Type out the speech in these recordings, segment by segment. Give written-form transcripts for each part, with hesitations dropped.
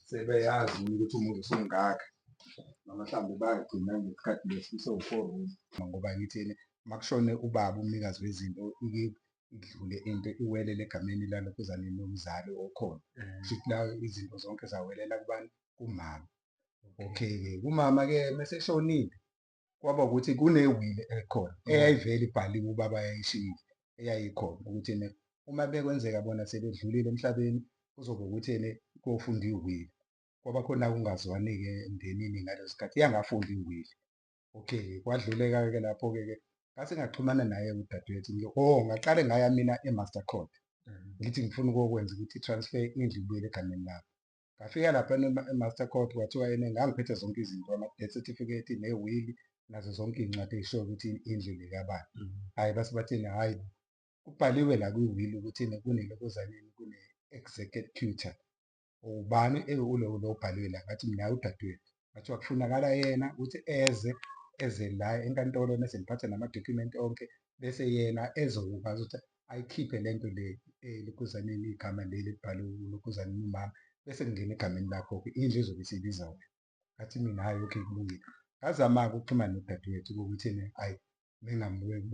Sebeyazi ukuthi umuzi usungaka noma mhlawumbe bagcina ngesikhathi lesi sewu-four room. Ngoba ngithini, uma kushone ubaba umnikazi wezinto ike idlule into iwelele egameni lalokhuzane nomzali okhona. Kushuthi la izinto zonke zawelela kubani? Kumama. Okay-ke kumama-ke mese eshonile kwaba ukuthi kune-will ekhona eyayivele ibhaliwe ubaba yayishiyile eyayikhona ukuthi ene uma bekwenzeka bona sebedlulile emhlabeni kuzoba ukuthi ene kofunda i-will. Kwaba khona ukungazwani-ke emndenini ngaleso sikhathi yangafunda i-will. Okay, kwadluleka-ke lapho-ke ke ngase ngaxhumana naye udadewethu oh ngaqale ngaya mina e-Master Court ngithi ngifuna ukokwenza ukuthi i-transfer indlu ibuyele egameni lami. Ngafika lapha e-Master Court kwathiwa yena ngangiphethe zonke izinto ama-death certificate ne-will nazo zonke iy'ncwadi ey'shoyo ukuthi indlu le kabani. Hhayi base bathini, hhayi kubhaliwe la kwi-will ukuthi kunelokozaneni kune-executor. Ubani ulo lo obhaliwe la? Ngathi mina hhayi udadewethu. Kwathiwa kufunakala yena ukuthi eze eze la enkantolo mese ngiphathe namadokhumenti onke bese yena ezokwazi ukuthi ayikhiphe lento le elokhuzaneni igama leli elibhalwe ulokhuzaneni umama bese kungena egameni lakho-ke indlu izobe isibiza wena. Ngathi mina hhayi okay kulungile. Ngazama-ke ukuxhumana nodadewethu ukuthi-ene hhayi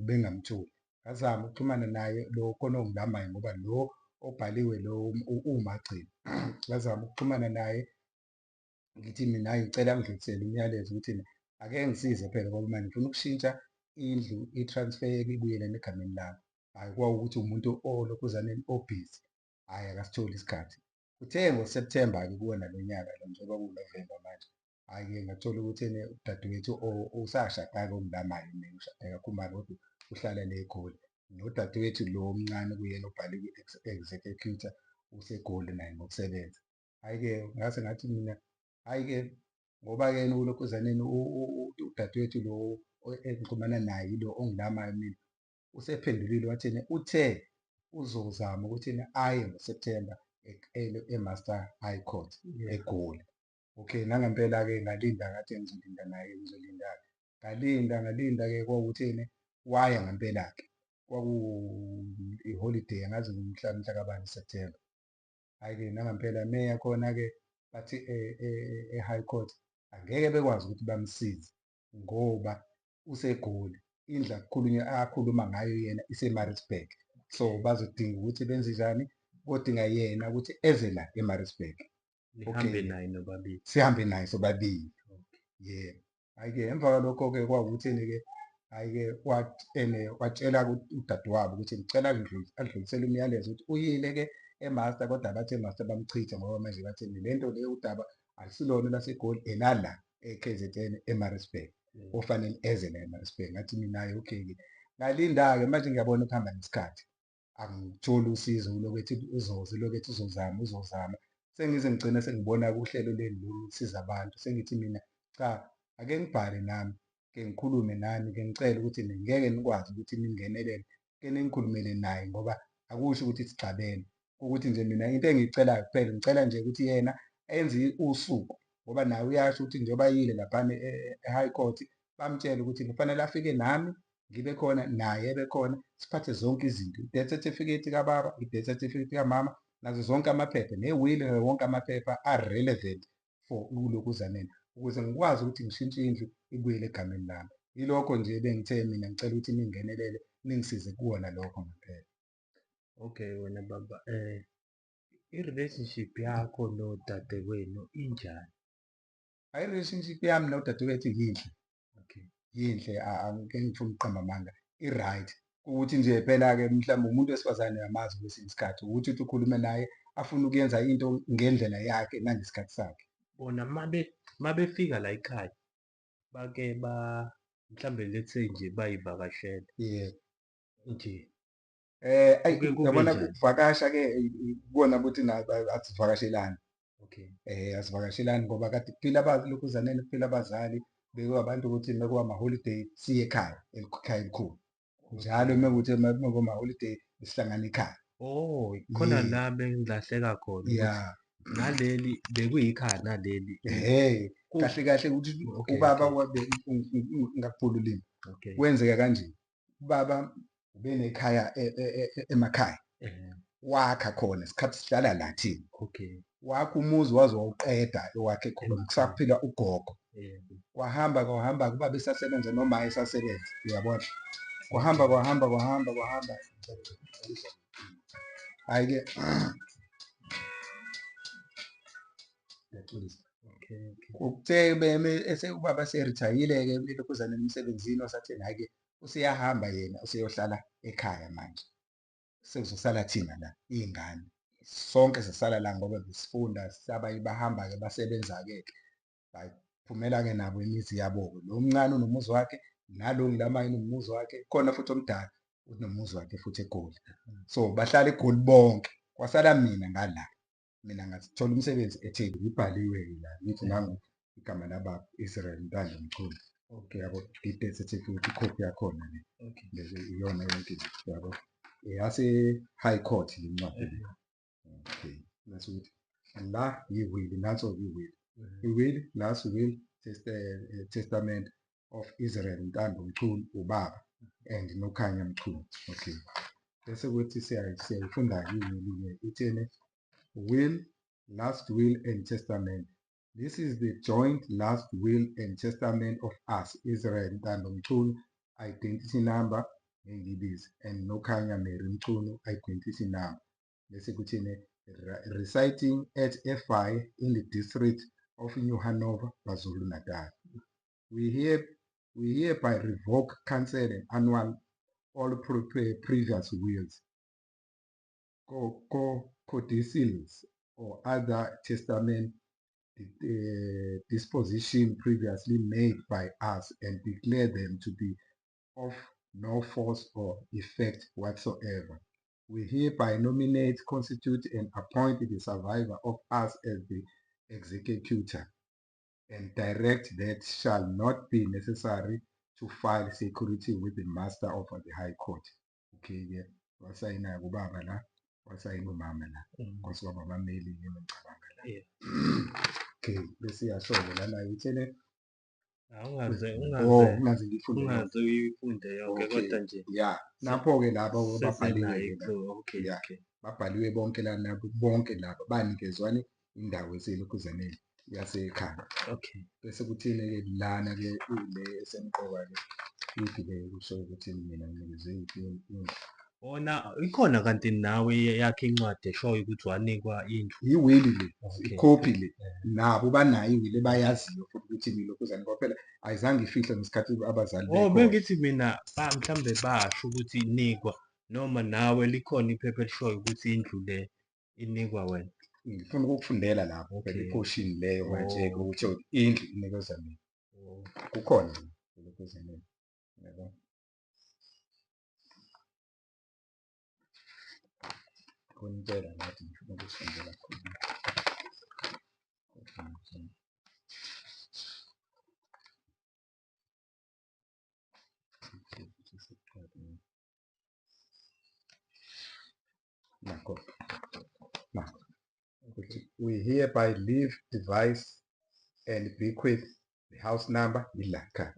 bengamtholi. Ngazama ukuxhumana naye lo khona ongilamayo ngoba lo obhaliwe lo uwumagcina. Ngazama ukuxhumana naye ngithi mina hhayi ngicela angidlulisele umyalezo ukuthi ake ngisize phela ngoba manje ngifuna ukushintsha indlu i-transfer ibuyele egameni lami. Hhayi kwawukuthi umuntu olokhuzaneni obhizi, hhayi akasitholi isikhathi. Kuthe ngo-September-ke kuwona lo nyaka lo njengoba kuwu-November manje, hhayi-ke ngathola ukuthi ene udadewethu usashada-ke ongilamayo mina ushade kaKhumalo kodwa uhlala le eGoli. Nodadewethu lo omncane kuyena obhale kwi-executor useGoli naye ngokusebenza. Hhayi-ke ngase ngathi mina hhayi-ke ngoba-ke yena ulokhuzaneni udadewethu lo engixhumana naye ilo ongilamayo mina usephendulile wathi yena uthe uzozama ukuthi yena aye ngoSepthemba e-Master High Court eGoli. Okay, nangempela-ke ngalinda ngathi ngizolinda naye ngizolinda-ke. Ngalinda ngalinda-ke kwawukuthi yena waya ngempela-ke. Kwaku i-holiday angazi mhla mhla kabani September. Hhayi-ke nangempela meya khona-ke bathi e-High Court angeke bekwazi ukuthi bamsize ngoba useGoli indlu akukhulunywa akhuluma ngayo yena ise-Maritzburg. So bazodinga ukuthi benze njani? Kodinga yena ukuthi eze la eMaritzburg. Nihambe naye nobabili. Sihambe naye sobabili. Yebo. Hhayi-ke emva kwalokho-ke kwawukuthini-ke hhayi-ke ene watshela udadewabo ukuthi ngicela adlulisele umyalezo ukuthi uyile-ke e-Master kodwa bathi e-Master bamchitha ngoba manje bathini le nto le udaba alusilona lwaseGoli elala e-KZN eMaritzburg ofanele eze la eMaritzburg. Ngathi mina hhayi okay-ke. Ngalinda-ke manje ngiyabona ukuhamba nesikhathi angitholi usizo ulokhu ethi uzoza ulokhu ethi uzozama uzozama sengize ngigcine sengibona kuhlelo leli lolu lusiza abantu sengithi mina cha ake ngibhale nami ke ngikhulume nani ke ngicele ukuthi ngeke nikwazi ukuthi ningenelele ke ningikhulumele naye ngoba akusho ukuthi sixabene ukuthi nje mina into engiyicelayo kuphela ngicela nje ukuthi yena enze usuku ngoba naye uyasho ukuthi njengoba yile laphana e-high court bamtshele ukuthi kufanele afike nami ngibe khona naye ebe khona siphathe zonke izinto i-death certificate kababa i-death certificate kamama nazo zonke amaphepha ne-will wonke amaphepha a-relevant for ukulokuzaneni ukuze ngikwazi ukuthi ngishintshe indlu ibuyele egameni lami. Yilokho nje bengithe mina ngicela ukuthi ningenelele ningisize kuwona lokho ngempela. Okay wena baba, i-relationship yakho nodadewenu injani? Hhayi i-relationship yami nodadewethu yinhle. Okay. Yinhle angike ngifune ukuqamba amanga i-right. Ukuthi nje phela-ke mhlawumbe umuntu wesifazane uyamazi kwesinye isikhathi ukuthi uthi ukhulume naye afune ukuyenza into ngendlela yakhe nangesikhathi sakhe. Bona mabefika la ekhaya bake ba mhlambe let's say nje bayivakashele. Yebo. Nje. Ayi Kuke kube uyabona njani? ukuvakasha ke kubona ukuthi asivakashelani. Okay. Asivakashelani ngoba kade kuphila lokhuzaneni kuphila abazali bekuwabantu ukuthi mekuwa ama-holiday siye ekhaya ekhaya elikhulu. Njalo mekuthi mekuma-holiday sihlangana ekhaya. Oh, khona Yeah. la bengilahleka khona ukuthi Yeah. naleli bekuyikhaya naleli. Ehhe, kahle kahle ukuthi Okay, ubaba okay. wabe ngakuphula ulimi. Okay. Kwenzeka kanje. Ubaba ubenekhaya emakhaya. Wakha khona isikhathi sihlala la thina. Okay. Wakha umuzi waze wawuqeda owakhe khona kusaphila ugogo. Kwahamba kwahamba ubaba esasebenza noma esasebenza, uyabona. Kwahamba kwahamba kwahamba kwahamba. Hhayi-ke ngiyaxolisa. Okay. Kuthe ubaba eserithayile-ke elokhuzaneni emsebenzini wasatheni hhayi-ke useyahamba yena useyohlala ekhaya manje. Sekuzosala thina la iy'ngane. Sonke sasala la ngoba besifunda abanye bahamba-ke basebenza-ke ke. Baphumela-ke nabo imizi yabo-ke. Lo mncane unomuzi wakhe nalo ngilamanye unomuzi wakhe, khona futhi omdala unomuzi wakhe futhi eGoli. So bahlala eGoli bonke, kwasala mina ngala. Mina ngathola umsebenzi eThekwini, ibhaliwe-ke la ngithi nangu igama lababa Israel Ntando Mchunu. Okay. Yabo, i-death certificate ikhophi yakhona le. Okay. Lezi iyona yonke nje, yabo. Eyase-High Court le ncwadi le. Okay. Bese ukuthi la yiwili, nanso-ke iwili. I-will, last will, testament of Israel Ntando Mchunu, ubaba and Nokhanya Mchunu. Okay. Bese kuthi siyayifunda-ke iwili-ke ithini? Will, last will and testament. This is the joint last will and testament of us, Israel Ntando Mchunu, identity number, ngeke ngiyibize, and Nokhanya Mary Mchunu, identity number. Bese kuthini? Reciting at FI in the district of New Hanover, KwaZulu Natal. We hereby revoke, cancel, and annul all previous wills, codicils, or other testament disposition previously made by us and declare them to be of no force or effect whatsoever. We hereby nominate, constitute, and appoint the survivor of us as the executor and direct that shall not be necessary to file security with the master of the High Court. Okay-ke, wasayina ubaba la, wasayina umama la, kwase kwaba abameli-ke ngicabanga la. Okay, bese iyasho-ke lana ithene Ungaze Oh, ungaze ungaze ngiyifunde yonke. Ungaze uyifunde yonke Okay. kodwa nje Ya, napho-ke labo sesenayo babhaliwe-ke la. i-clue. Okay, Yeah. okay. Babhaliwe bonke lana, bonke laba banikezwani indawo eselokhuzaneni yasekhaya. Okay. Bese kuthini-ke lana-ke ile esemqoka-ke iphi-ke kusho ukuthi mina nginikezwe iphi indlu. Ona ikhona kanti nawe yakhe incwadi eshoyo ukuthi wanikwa indlu. Iwili le, Okay. ikhophi le. Nabo banayo iwili bayaziyo futhi ukuthi ilokhuzane ngoba phela ayizange ifihlwe ngesikhathi abazali Oh, bekhona. Bengithi mina mhlambe basho ukuthi inikwa noma nawe likhona iphepha elishoyo ukuthi indlu le inikwa wena. Ngifuna ukukufundela lapho phela Okay. i-portion leyo manje Oh, ukuthi indlu inikezwa mina. Oh. Kukhona ilokhuzane. Yabo. Khona impela nathi ngifuna ukufundela khona. Nakho. Nakho. Ukuthi we hereby leave, devise and bequeath the house number ilakha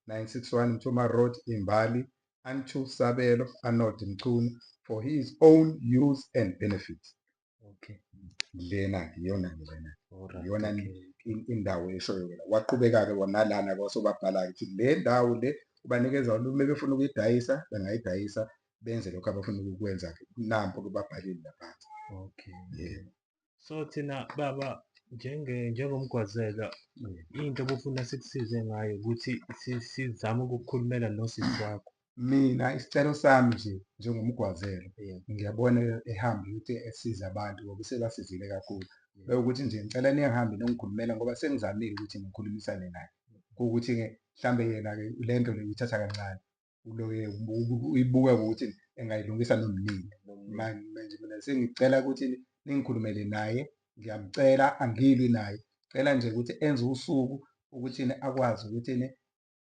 961 Mthuma Road, Imbali, unto Sabelo Arnold Mchunu for his own use and benefit. Okay. Lena iyona ke lena. Alright. Iyona Okay. indawo eshoyo ke la. Waqhubeka-ke nalana kwasobabhala ukuthi le ndawo le ubanikeza uma befuna ukuyidayisa bengayidayisa benze lokho abafuna ukukwenza-ke. Nampo-ke babhalile laphansi. Okay. Yebo. So thina baba njengomgwazela into obufuna sikusize ngayo ukuthi sizame ukukukhulumela nosisi wakho. Mina isicelo sami nje njengomgwazelo ngiyabona ehamba ukuthi esiza abantu ngoba usebasizile kakhulu. Bekuthi nje ngicela ningahambi nongikhulumela ngoba sengizamile ukuthi ngikhulumisane naye. Kuwukuthi-ke mhlambe yena-ke le nto le uyithatha kancane. Uloke uyibuka ngokuthi engayilungisa noma nini. Manje mina sengicela ukuthi ningikhulumele naye, ngiyamcela angilwi naye. Cela nje ukuthi enze usuku ukuthi akwazi ukuthi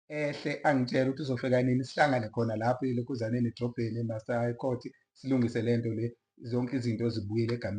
ehle angitshele ukuthi uzofika nini sihlangane khona lapho elokhuzaneni edrobheni e-Master High Court silungise lento le zonke izinto zibuyele egameni.